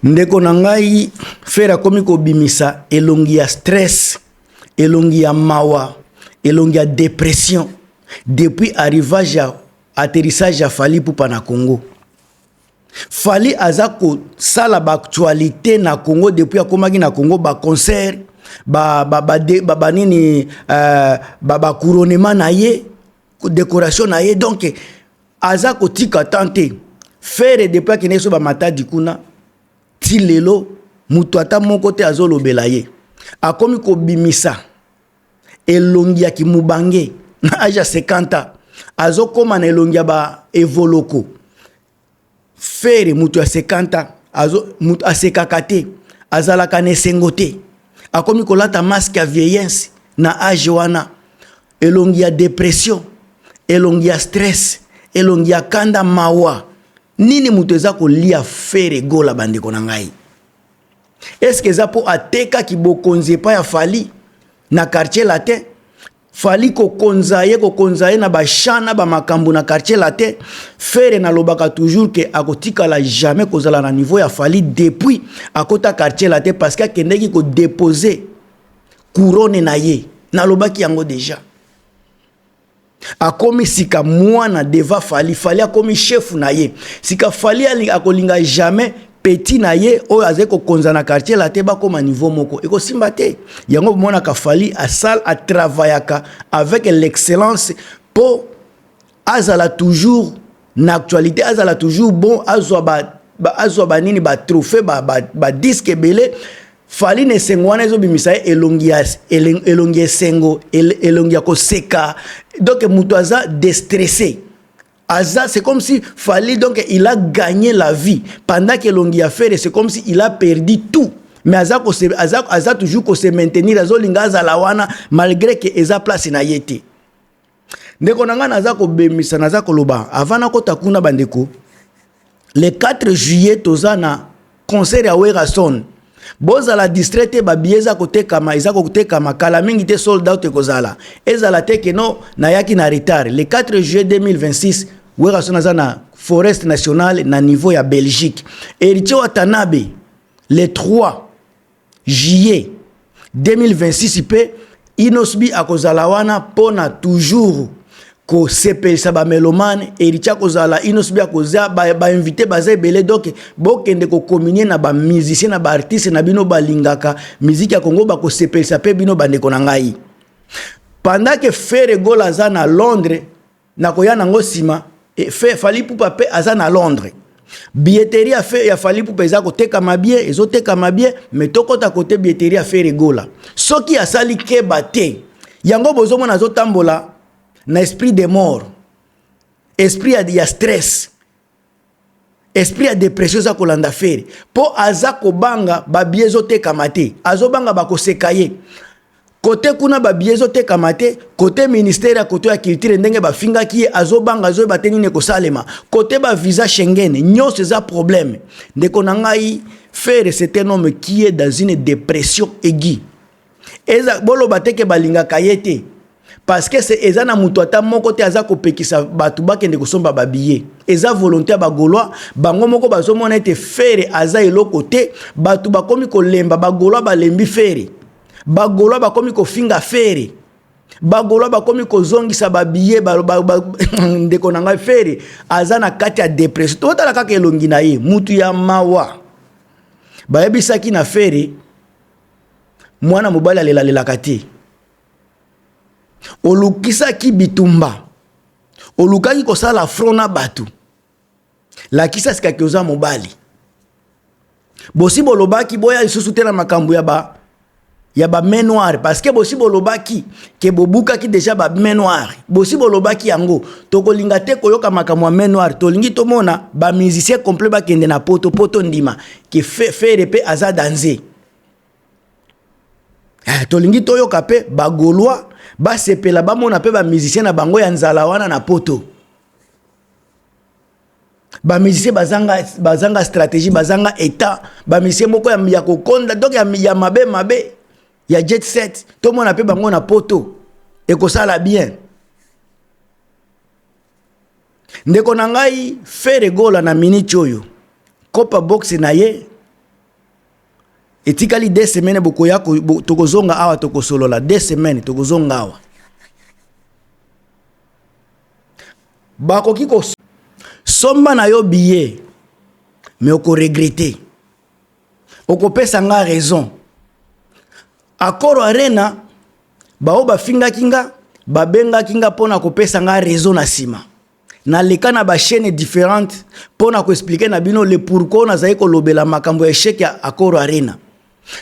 Ndeko na ngai, Ferre akomi kobimisa elongi ya stress, elongi ya mawa, elongi ya depression depuis arrivage ya atterrissage ya Fally Ipupa na Congo. Fally aza kosala ba actualité na Congo depuis akomaki na Congo, ba concert, ba ba ba, de, ba, ba nini ba, ba couronnement na ye, décoration na ye, donc aza kotika temps te. Ferre depuis akende so ba Matadi kuna ti lelo, moto ata moko te azolobela ye. Akomi kobimisa elongi ya kimubange na age ya 50 ans, azokóma na elongi ya ba evoloko. Ferre, moto ya 50 ans, azo moto asekaka te, azalaka na esengo te, akomi kolata masque ya vieillesse na age wana, elongi ya dépression, elongi ya stress, elongi ya kanda, mawa. Nini moto eza kolia Ferre Gola? Bandeko na ngai, eske eza mpo atekaki bokonzi epai ya Fally na Quartier Latin? Fally kokonza ye, kokonza ye na bachamp na bamakambo na Quartier Latin. Ferre, nalobaka toujours ke akotikala jamais kozala na niveau ya Fally depuis akota Quartier Latin, parce que akendeki kodépose couronne na ye. Nalobaki yango déjà. Akomi sika mwana devant Fally. Fally akomi chef na ye sika. Fally akolinga jamais petit na ye oyo azali kokonza na Quartier Latin bakóma niveau moko, ekosimba te. Yango bomonaka Fally asal atravaillaka avec l'excellence mpo azala toujours na actualité, azala toujours bon, azwa ba, ba, azwa banini, batrophée, badisque ba, ba ebele. Fally na esengo wana ezobimisa ye elongi ya elongi esengo, elongi ya koseka, donc moto aza déstressé, aza, c'est comme si Fally, donc il a gagné la vie, pendant que elongi ya Ferre, c'est comme si il a perdu tout, mais aza, kose, aza, aza toujours kose maintenir, azolinga azala wana malgré ke eza place na ye te. Ndeko na ngai, naza kobemisa, naza koloba avant nakota kuna. Bandeko, le 4 juillet toza na concert ya Werrason. Bozala distrait te, babillet eza kotekama, eza kotekama, kala mingi te sold out ekozala. Ezala te keno nayaki na retard. Le 4 juillet 2026, Werrason aza na Forest Nationale na niveau ya Belgique. Héritier Watanabe, le 3 juillet 2026 mpe Innoss'B akozala wana mpona toujours kosepelisa bamélomane. Héritier akozala, Innoss'B akoza, bainvité ba baza ebele. Donc bokende kocommunier na bamusicien na baartiste na bino balingaka miziki ya Kongo, bakosepelisa mpe bino. Bandeko na ngai, pendant ke Ferre Gola aza na Londres, nakoya nango nsima. Fally Ipupa mpe aza na Londres. Billetterie ya Fally Ipupa eza kotekama bien, ezotekama bien, mais tokɔta kote billetterie ya Ferre Gola. Soki asali keba te, yango bozomona azotambola na esprit de mort, esprit ya stress, esprit ya dépression eza kolanda Ferre, mpo aza kobanga babillet ezotekama te, azobanga bakoseka ye kote kuna, babillet ezotekama te, kote ministère ya kote ya culture ndenge bafingaki ye, azobanga, azoyeba te nini ekosalema, kote bavisa Schengen, nyonso eza problème. Ndeko na ngai, Ferre, c'est un homme qui est dans une dépression aiguë. Eza boloba te ke balingaka ye te, parce que eza na moto ata moko te aza kopekisa bato bakende kosomba babillet. Eza volonté ya bagaulois bango moko. Bazomona ete Ferre aza eloko te. Bato bakomi kolemba, bagaulois balembi Ferre, bagaulois bakomi kofinga Ferre, bagaulois bakomi kozongisa babillet. Ndeko na ngai, Ferre aza na kati ya dépression. Totala kaka elongi na ye, mutu ya mawa. Bayebisaki na Ferre, mwana mobali alelalelaka te. Olukisaki bitumba, olukaki kosala front na bato, lakisa sikaki oza mobali. Bosi bolobaki boya lisusu te na makambo ya bamain noire, parce que bosi bolobaki ke bobukaki déjà bamain noire. Bosi bolobaki yango, tokolinga te koyoka makambo ya main noire. Tolingi tomona bamusicien complet bakende na Poto, poto ndima ke Ferre mpe aza danze. Tolingi toyoka mpe bagaulois basepela, bamona mpe bamusicien na bango ya nzala wana na Poto. Bamusicien bazanga, bazanga stratégie, bazanga état, bamusicien moko ya kokonda, donc ya mabe mabe ya jet set, tomona mpe bango na Poto, ekosala bien. Ndeko na ngai, Ferre Gola na miniti oyo, kopa boxe na ye. Etikali 2 semaines bokoya tokozonga awa, tokosolola 2 semaines, tokozonga awa. Bakoki kosomba na yo billet, mais okoregrete, okopesa nga raison. Accor Arena, bao bafingaki nga, babengaki nga mpona kopesa nga raison. Na nsima naleka na bachaîne différente mpo na koexpliquer na bino le pourquoi nazali kolobela makambo ya échec ya Accor Arena.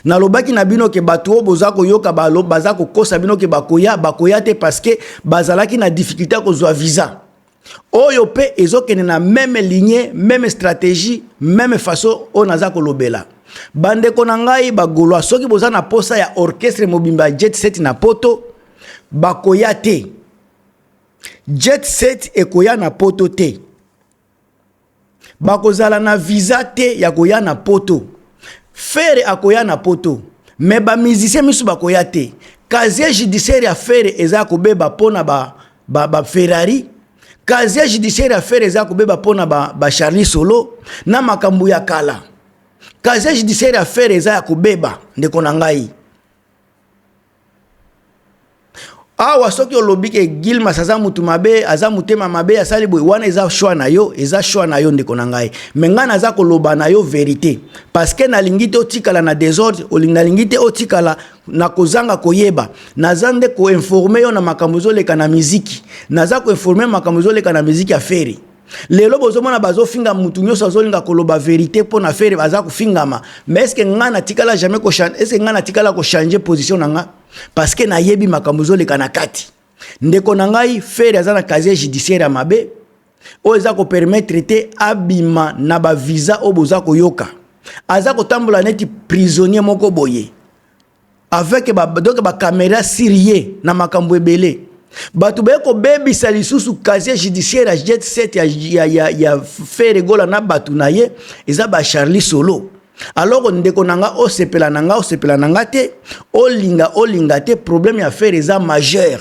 Nalobaki na bino ke bato oyo boza koyoka baza kokosa bino ke bakoya, bakoya te, parce que bazalaki na difficulté ya kozwa visa. Oyo mpe ezokende na même ligne, même stratégie, même façon oyo naza kolobela. Bandeko na ngai bagaulois, soki boza na posa ya orchestre mobimba ya Jet Set na Poto, bakoya te. Jet Set ekoya na Poto te, bakozala na visa te ya koya na Poto. Ferre akoya na Poto, mais bamusicien misu bakoya te. Casier judiciaire ya Ferre eza kobeba mpona ba Ferrari ba casier judiciaire ya Ferre eza kobeba mpona ba Charlie ba Solo na makambo ya kala. Casier judiciaire ya Ferre eza ya kobeba. Ndeko na ngai awa, soki olobi ke Gilmas aza mutu mabe, aza motema mabe, asali boye, wana eza choix na yo, eza choix na yo, ndeko na ngai. Mais ngai naza koloba na yo vérité, parce que nalingi te otikala na désordre, nalingi te otikala na kozanga koyeba. Naza nde koinformer yo na makambo ezoleka na miziki, naza koinformer makambo ezoleka na miziki ya Ferre. Lelo bozomona bazofinga mutu nyonso azolinga koloba vérité mpo na Ferre, baza kofingama. Mais est-ce ngai natikala jamais, est-ce ngai natikala kochanger position na nga? Parce que nayebi makambo ezoleka na kati. Ndeko na ngai, Ferre aza na casier judiciaire ya mabe oyo eza kopermettre te abima na bavisa oyo boza koyoka. Aza kotambola neti prisonnier moko boye avec ba, donc bacaméra sur ye na makambo ebele. Bato baye kobebisa lisusu casier judiciaire ya Jet Set ya Ferre Gola na bato na ye eza baCharlie Solo. Alors ndeko na nga, osepela na nga, osepela na nga te, olinga olinga te, problème ya Ferre eza majeur,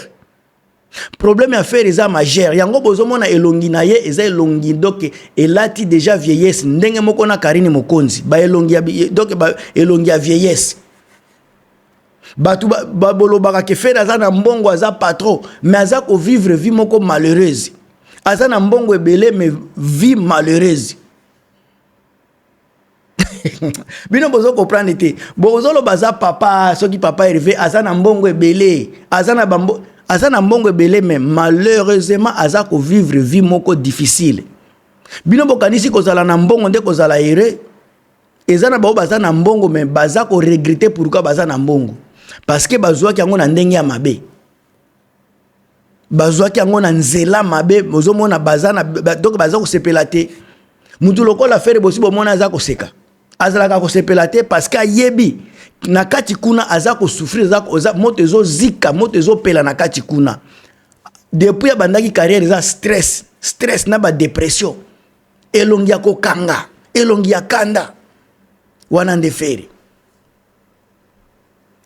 problème ya Ferre eza majeur. Yango bozomona elongi na ye eza elongi, donc elati déjà vieillesse, ndenge moko na Karine Mokonzi, baelongi ya, donc ba, elongi ya vieillesse. Bato bolobaka ke Ferre aza na mbongo, aza patron, mais aza kovivre vie moko malheureuse. Aza na mbongo ebele, mais vie malheureuse. Bino bozo comprendre te. Bozoloba aza papa, soki papa Hervé aza na mbongo ebele, aza na bambo, aza na mbongo ebele, mais malheureusement aza kovivre vie moko difficile. Bino bokanisi kozala na mbongo nde kozala heureux. Eza na bao baza na mbongo, mais baza koregretter pourquoi baza na mbongo, parce que bazwaki yango na ndenge ya mabe, bazwaki yango na nzela mabe. Ozomona baza na, donc baza kosepela te. Mutu lokola Ferre, bosi bomona aza koseka? Azalaka kosepela te, parce que ayebi na kati kuna aza kosouffrir, moto ezozika, moto ezopela na kati kuna. Depuis abandaki carrière, eza stress, stress na badépression, elongi ya kokanga, elongi ya kanda. Wana nde Ferre.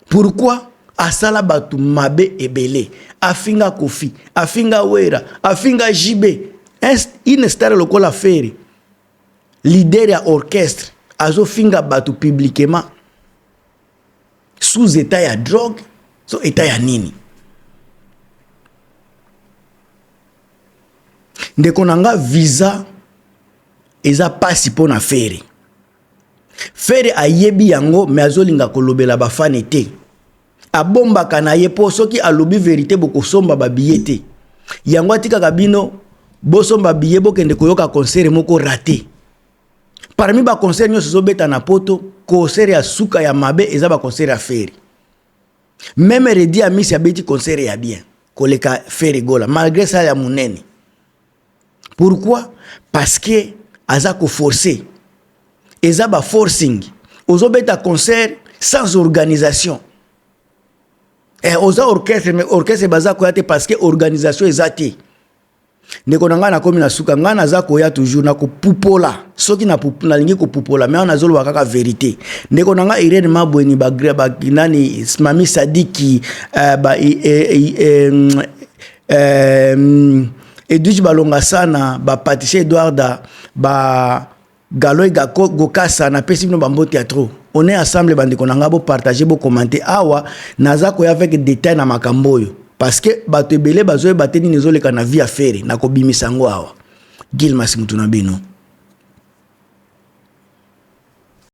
Pourquoi? Asala bato mabe ebele, afinga Kofi, afinga Wera, afinga JB. Une star lokola Ferre, leader ya orchestre, azofinga bato publiquement sous état ya drogue, so état ya nini? Ndeko na nga, visa eza pasi mpo na Ferre. Ferre ayebi yango, mais azolinga kolobela bafans te. Abombaka na ye mpo soki alobi vérité, bokosomba babillet te. Yango atikaka bino bosomba billet, bokende koyoka concert moko raté. Parmi baconcert nyonso ezobeta na Poto, concert ya suka ya mabe eza baconcert ya Ferre. Même Reddy Amisi abeti concert ya bien koleka Ferre Gola, malgré salle ya monene. Pourquoi? Parce que aza koforcer, eza baforcing. Ozobeta concert sans organisation. Oza orchestre, mais orchestre baza koya te, parce que organisation eza te. Ndeko na ngai, nakomi na suka. Ngai naza koya toujours na kopupola soki nalingi kopupola, mais awa nazoloba kaka vérité. Ndeko na ngai Irene Mabweni, ba, ba, nani, Mami Sadiki, ba, e, e, e, e, Edwige Balonga sana, bapatissier Edwarda ba. Galoy Gokasa, napesi bino bambote ya trop. On est ensemble, bandeko na nga, bopartage, bocommenter. Awa naza koya avec détail na makambo oyo, parce que bato ebele bazoyeba te nini ezoleka na vie ya Ferre. Nakobimisa yango awa. Gilmas, mutu na bino.